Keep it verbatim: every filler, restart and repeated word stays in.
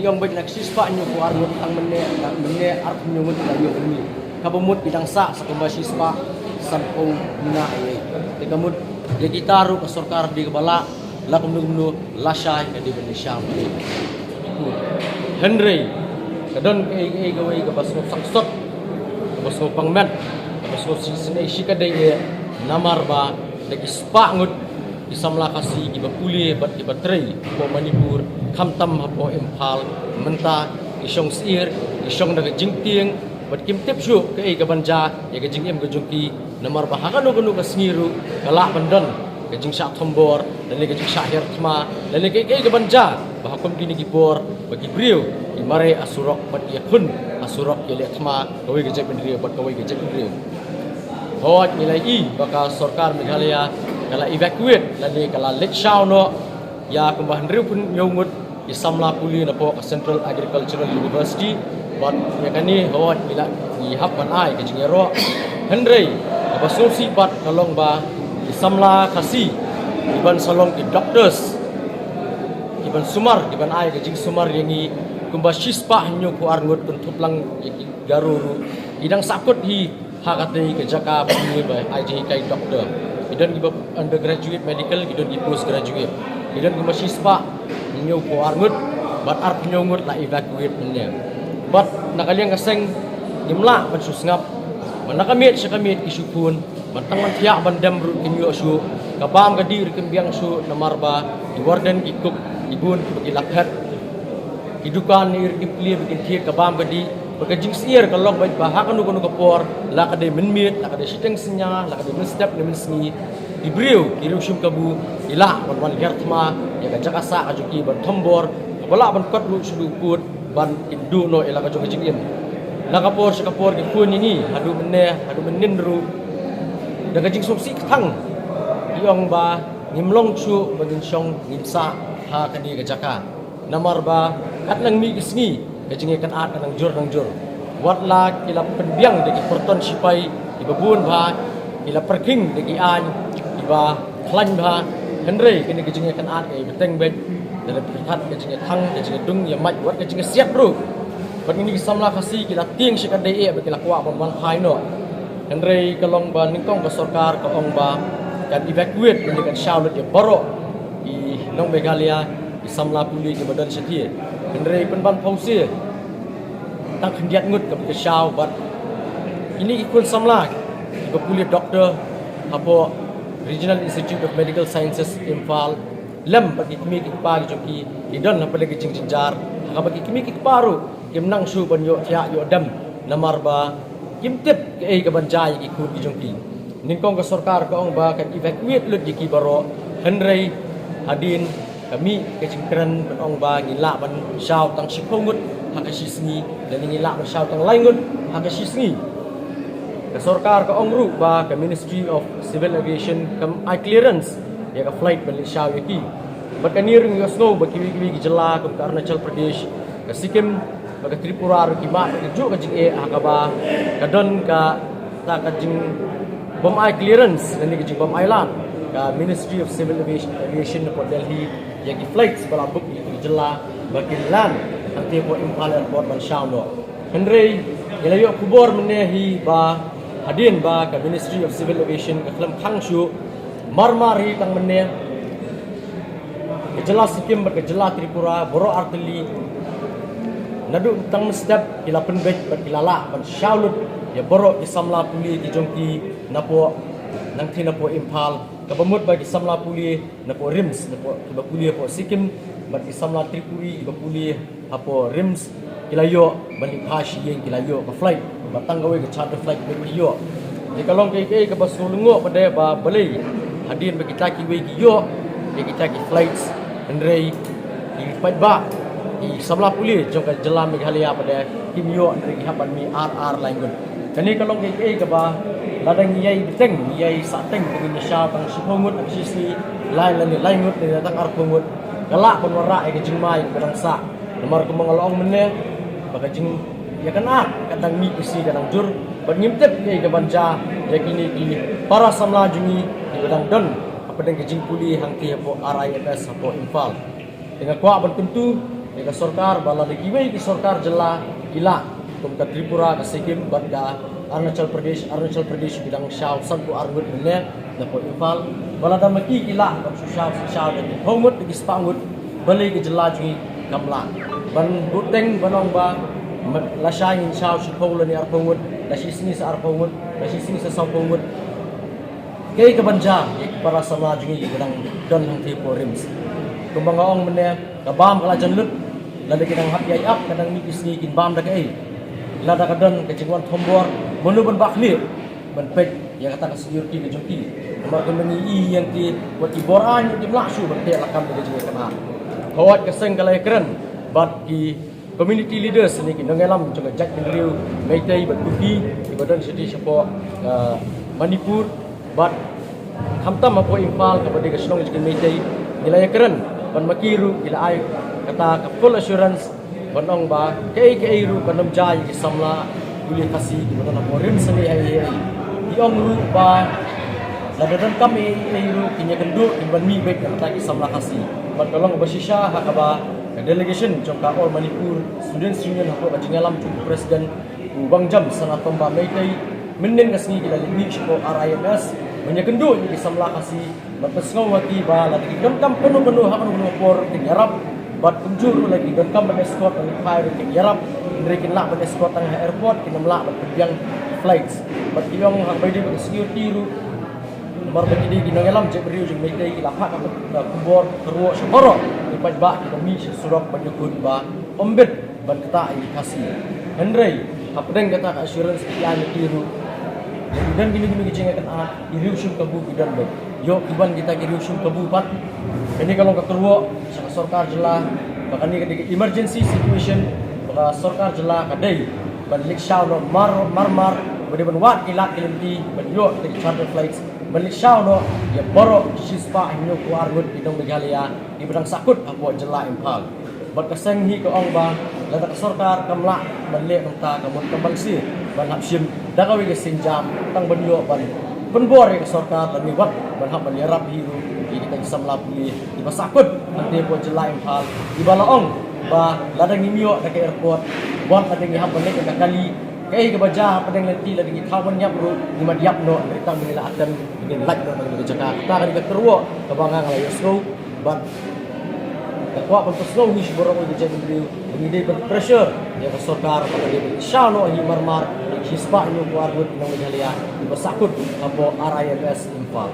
Ïong bad na ka shispah hynñiewphew ar ngut tang mynne, na mynne arphew hynñiew ngut la ïoh ban mih. Kaba mut ki dang sah sa kumba shispah sanphew ngut. Te ka mut ïa kita ruh ka sorkar dei kaba lah, la kumno kumno lashai ka dei ban lashai. Hynrei ka don kaei kaei kawei kaba sngewsaksot, kaba sngewpang met, kaba sngewsih sngewsih ka dei eh, namar ba da ki spah ngut ki samla Khasi kiba pule bad kiba trei hapoh Manipur, khamtam hapoh Imphal, mynta ki shong syiar, ki shong da ka jingtieng, bad kim tip shuh kaei ka ban jia ïa ka jingim ka jong ki, namar ba ha kano kano ka sngi ruh ka lah ban don ka jingshah thombor, lane ka jingshah hiar thma, lane kaei kaei ka ban jia, ba ha kum kine ki por ba ki briew ki mareh ha surok bad ki ïakhun ha surok, ki ïaleh thma kawei ka jaitbynriew bad kawei ka jaitbynriew. Hooid, ngi la ïohi ba ka sorkar Meghalaya ka la evacuate lane ka la leit shaw noh ïa kumba hynriewphew hynñiew ngut ki samla pule napoh ka Central Agricultural University. Bad ïa kane hooid ngi la, ngi hap ban ai ka jingïaroh. Hynrei kaba sngewsih pat ka long ba ki samla Khasi ki ban sa long ki doctors, ki ban sumar, ki ban ai ka jingsumar ïa ngi, kumba shispah hynñiewphew ar ngut, kynthup lang ïa ki Garo ruh, ki dang sah kut hi ha katei ka jaka ba ngi ba ai jinghikai doktor. Ki don kiba undergraduate medical, ki don ki postgraduate. Ki don kumba shispah hynñiewphew ar ngut, bad arphew hynñiew ngut la evacuate mynne. Bad na ka liang ka seng ngim lah ban shu sngap, bad na ka miet sha ka miet ki shu phone, bad tang ban thiah ban dem ruh kim ïoh shuh. Ka bam ka dih ruh kim biang shuh namar ba ki warden, ki cook, ki bun kiba ki la phet. Ki dukan ne ruh kim plie ba kin thied ka bam ka dih. Bad ka jingsyiar ka long beit ba ha kano kano ka por, la ka dei mynmiet, la ka dei shiteng synñia, la ka dei mynstep ne mynsngi, ki briew ki riewshim kabu ki lah ban wan hiar thma ïa ka jaka sah ka jong ki, ban thombor, kaba lah ban kot ruh sha u pud ban ïakynduh noh ïa la ka jong ka jingim. Na ka por sha ka por ki khun ïa ngi, haduh mynne haduh mynnin ruh, da ka jingsngewsih kthang ki ong ba ngim long shuh ba ngin shong ngin sah ha kane ka jaka. Namar ba katba nang mih ki sngi, ka jingïakynad ka nang jur nang jur. Wat la ki la pynbiang da ki pyrton shipai kiba bun bha, ki la pyrkhing da ki aiñ kiba khlaiñ bha, hynrei kane ka jingïakynad ka i bteng beit. Da la pyrkhat ka jingïathang, ka jingïadung ïa mait, wat ka jingïasiat ruh. Bad kine ki samla Khasi ki la tieng sha ka dei eh ba ki la kwah ban wan phai noh. Hynrei ka long ba nyngkong ka sorkar ka ong ba kan evacuate, lane kan shaw lut ïa baroh ki nong Meghalaya, ki samla pule kiba don shatei. Hynrei pynban pawsir, tang khyndiat ngut kaba ki shaw. Bad kine ki khun samla kiba pule doktor hapoh Regional Institute of Medical Sciences, Imphal, lem bad ki kmie ki kpa ki jong ki, ki don ha pdeng ka jingjynjar ha kaba ki kmie ki kpa ruh kim nang shuh ban ïoh thiah ïoh dem, namar ba kim tip kaei ka ban jia ïa ki khun ki jong ki. Nyngkong ka sorkar ka ong ba kan evacuate lut ïa ki baroh, hynrei hadien ka mih ka jingkren ban ong ba ngin lah ban shaw tang shiphew ngut ha ka shi sngi, lane ngin lah ban shaw tang lai ngut ha ka shi sngi. Ka sorkar ka ong ruh ba ka Ministry of Civil Aviation kam ai clearance ïa ka flight ban leit shaw ïa ki. Bad kane ruh ngi ïohsngew ba kiwei kiwei ki jylla kum ka Arunachal Pradesh, ka Sikkim, bad ka Tripura ruh ki mad ka juh ka jingeh ha kaba ka don kata ka jingbym ai clearance lane ka jingbym ai lad ka Ministry of Civil Aviation, Aviation hapoh Delhi ïa ki flights ba la book ïa ki jylla ba kin land hangtei hapoh Imphal Airport ban shaw noh. Hynrei ngi la ïoh khubor mynne hi ba hadien ba ka Ministry of Civil Aviation ka khlem khang shuh, marmar hi tang mynne ka jylla Sikkim bad ka jylla Tripura baroh artylli, naduh tang mynstep ki la pynbeit bad ki la lah ban shaw lut ïa baroh ki samla pule ki jong ki napoh, nangtei napoh Imphal, kaba mut ba ki samla pule napoh RIMS, napoh, kiba pule hapoh Sikkim, bad ki samla Tripuri kiba pule hapoh RIMS, ki la ïoh ban leit phai sha ïing, ki la ïoh ka flight, bad tang kawei ka charter flight ba ki ïoh. Te ka long kaei kaei kaba sngewlyngngoh pat de ba balei hadien ba kita kiwei ki ïoh ïa kita ki flights, hynrei ki paidbah, ki samla pule jong ka jylla Meghalaya pat de kim ïoh, hynrei ki hap ban mih ar ar lai ngut. Kane ka long kaei kaei kaba lada ngi ïai bteng, ngi ïai sah teng, ba ngin ïa shaw tang shiphew ngut ha ka shi sngi, lai lane lai ngut lane tang arphew ngut, ka lah ban wanrah ïa ka jingma ïa kiba dang sah. Namar kumba nga la ong mynne ba ka jingïakynad ka dang mih, ka sngi ka dang jur, bad ngim tip kaei ka ban jia ïa kine ki para samla jong ngi kiba dang don hapdeng ka jingpule hangtei hapoh RIMS hapoh Imphal. Te nga kwah ban kyntu Ïa ka sorkar ba lada kiwei ki sorkar jylla ki lah kum ka Tripura, ka Sikkim bad ka Arunachal Pradesh, Arunachal Pradesh ki dang shaw sanphew ar ngut mynne napoh Imphal, ba lada ma ki ki lah ban shu shaw, shu shaw da ki phew ngut, da ki spah ngut, balei ka jylla jong ngi kam lah? Ban bteng ban ong ba lashai ngin shaw shiphew lane arphew ngut, la shisngi sa arphew ngut, la shisngi sa sawphew ngut. Kaei kaban jia ïa ki para samla jong ngi kiba dang don hangtei hapoh RIMS? Kumba nga ong mynne, ka bam ka la jan lut. Lada ki dang hap ïaid ap, ka dang mih ki sngi kin bam da kaei? Lada ka don ka jingwan thombor, mano ban bah khlieh ban peit ïa kata ka security ka jong ki? Namar kumba ngi i ïa ki, wat ki bor aiñ kim lah shuh ban teh lakam da ka jingïakynad. Ka wat ka seng ka la ïakren bad ki community leaders ne ki nongïalam jong ka jaitbynriew Meitei bad Kuki kiba don shatei shapoh Manipur bad khamtam hapoh Imphal kaba dei ka shnong jong ki Meitei. Ngi la ïakren bad ma ki ruh ki la ai kata ka full assurance ban ong ba kaei kaei ruh kan ym jia ïa ki samla pule Khasi kiba don hapoh RIMS sani. Hai hai ki ong ruh ba lada donkam ei ei ruh kin ïakynduh kin ban mih beit na kata ki samla Khasi. Bad ka long kaba shisha ha kaba ka delegation jong ka All Manipur Students Union hapoh ka jingïalam jong u president u Wangjam Sanatomba Meitei mynhynnin ka sngi ki la leit mih shapoh RIMS ban ïakynduh ïa ki samla Khasi. Bad pynsngew ha ki ba lada ki donkam kano kano ha kano kano ka por kin ïarap. Bad kumjuh ruh lada ki donkam ban escort ban leit phai ruh kin ïarap. Hynrei kin lah ban escort tang ha airport, kin ym lah ban pynbiang flights. Bad ki ong ha kaba ïadei bad ka security ruh, namar ba ki dei ki nongïalam jaitbynriew jong Meitei, ki la phah ka khubor kyrwoh sha baroh ki paidbah kiba mih sha surok ban ïakhun ba ym bit ban ktah ïa ki Khasi. Hynrei hapdeng kata ka assurance ki ai ma ki ruh, lada don kino kino ki jingïakynad, ki riew shim kabu ki don beit. Ïoh ki wan kita ki riew shim kabu pat. Kane ka long ka kyrwoh sha ka sorkar jylla ba kane ka dei ka emergency situation, ba ka sorkar jylla ka dei ban leit shaw noh mar mar mar, ba dei ban wad ki lad ki lynti ban ïoh kita ki charter flights ban leit shaw noh ïa baroh shispah hynñiewphew ar ngut ki nong Meghalaya kiba dang sahkut hapoh jylla Imphal. Bad ka seng hi ka ong ba lada ka sorkar kam lah ban leh kumta, ka mut kam banse ban hap shim da kawei ka sienjam tang ban ïoh ban pynbor ïa ka sorkar lane wat ban hap ban ïarap hi ruh ïa kita ki samla pule kiba sahkut hangtei hapoh jylla Imphal, kiba la ong ba lada ngim ïoh da ka airport, wat lada ngi hap ban leit da ka kali, kaei kaba jia hapdeng lynti, lada ngi thaw ban ïap ruh ngim ïap noh, hynrei tang ba ngi la attempt, ngin lait noh na kano ka jaka. Kata ka dei ka kyrwoh kaba nga nga la ïohsngew. Bad nga kwah ban pynsngew hi sha baroh ki jaitbynriew ba ngi dei ban pressure ïa ka sorkar ba ka dei ban shaw noh hi mar mar ïa ki shispah hynñiewphew ar ngut ki nong Meghalaya kiba sahkut hapoh RIMS Imphal.